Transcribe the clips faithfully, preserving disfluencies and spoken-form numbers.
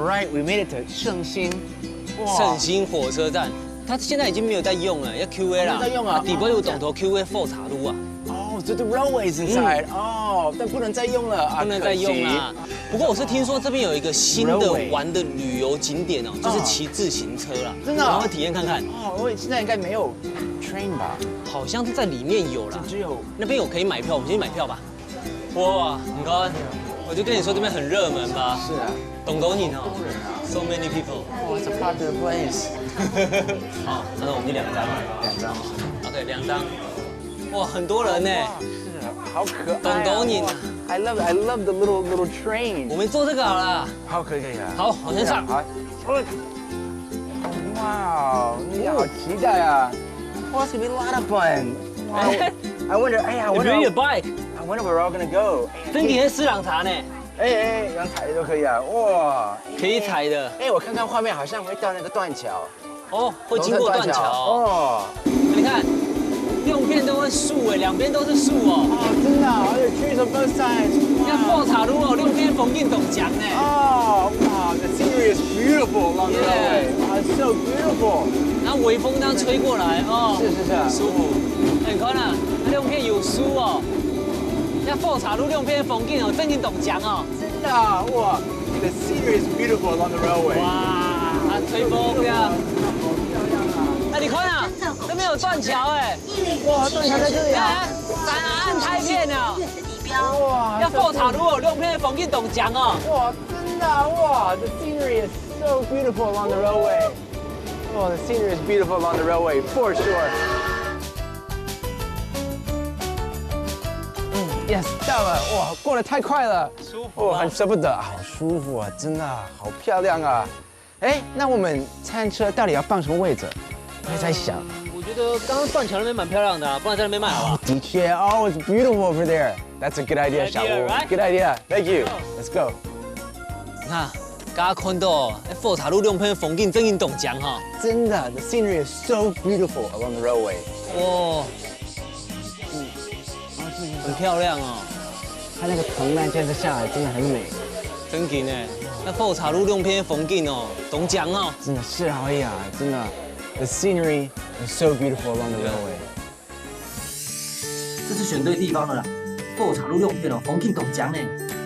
Right, we made it to 圣心。哇，圣心火车站，它现在已经没有在用了，要 Q A 啦。没有在用啊。底部有当多 Q A 火车路啊。Oh, so the railway is inside. 哦，但不能再用了啊，不能再用啦。可惜。不过我是听说这边有一个新的玩的旅游景点哦，就是骑自行车啦。真的啊？我要体验看看。哦，我现在应该没有 train 吧？好像是在里面有啦。只有那边有可以买票，我们先去买票吧。 哇，你看，我就跟你说这边很热门吧。是啊。当多人哦。当多人啊。So many people。Oh, it's a popular place。好，那我们就两张。两张。OK，两张。哇，很多人呢。是啊，好可爱啊。当多人啊。I love, I love the little, little train。我们坐这个好了。好，可以，可以啊。好，往前上。好。哇，你好期待啊！Wow, it's gonna be a lot of fun. Wow. I wonder, 哎呀，I wonder, you bring your bike. I wonder where we're all gonna go. 真的是私人车呢。哎哎，用踩的都可以啊，哇！可以踩的。哎，我看看画面，好像会到那个断桥。哦，会经过断桥哦。哦。你看，两片都是树哎，两边都是树哦。哦，真的啊，而且 trees on both sides。哇。要过马路哦，两片风景都讲呢。哦，哇，the scenery is beautiful along the roadway. Yeah. Wow, it's so beautiful. 然后微风这样吹过来哦，是是是。舒服。哎，你看啊，那两片有树哦。 那火车路两片风景哦，真正当靚哦。真的啊，哇，the scenery is beautiful along the railway。哇，啊，吹风呀。好漂亮啊。哎，你看啊，这边有断桥哎。哇，断桥在这里啊。哎，三安太平啊。哇，要火车路哦，两片风景当靚哦。哇，真的啊，哇，the scenery is so beautiful along the railway。 Oh, the scenery is beautiful along the railway, for sure. 嗯，yes，到了，哇，过得太快了，舒服啊。哦，很舍不得，好舒服啊，真的好漂亮啊。哎，那我们餐车到底要放什么位置？我也在想。我觉得刚刚断桥那边蛮漂亮的啊，不然在那边卖好不好？哦，的确，oh, it's beautiful over there. That's a good idea, 小吴。Good idea, right? Good idea. Thank you. Let's go. 你看，刚刚看到，哎，火车路两片风景真正当靚哈。真的，the scenery is so beautiful along the railway。哇，嗯，很漂亮哦。它那个藤蔓这样子下来，真的很美。真的呢，那火车路两片风景哦，当靚哦。真的是而已啊，真的，the scenery is so beautiful along the railway。 这次选对地方了啦，火车路两片哦，风景当靚呢。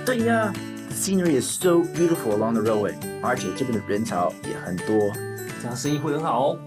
对呀，the scenery is so beautiful along the railway，而且这边的人潮也很多。这样生意会很好哦。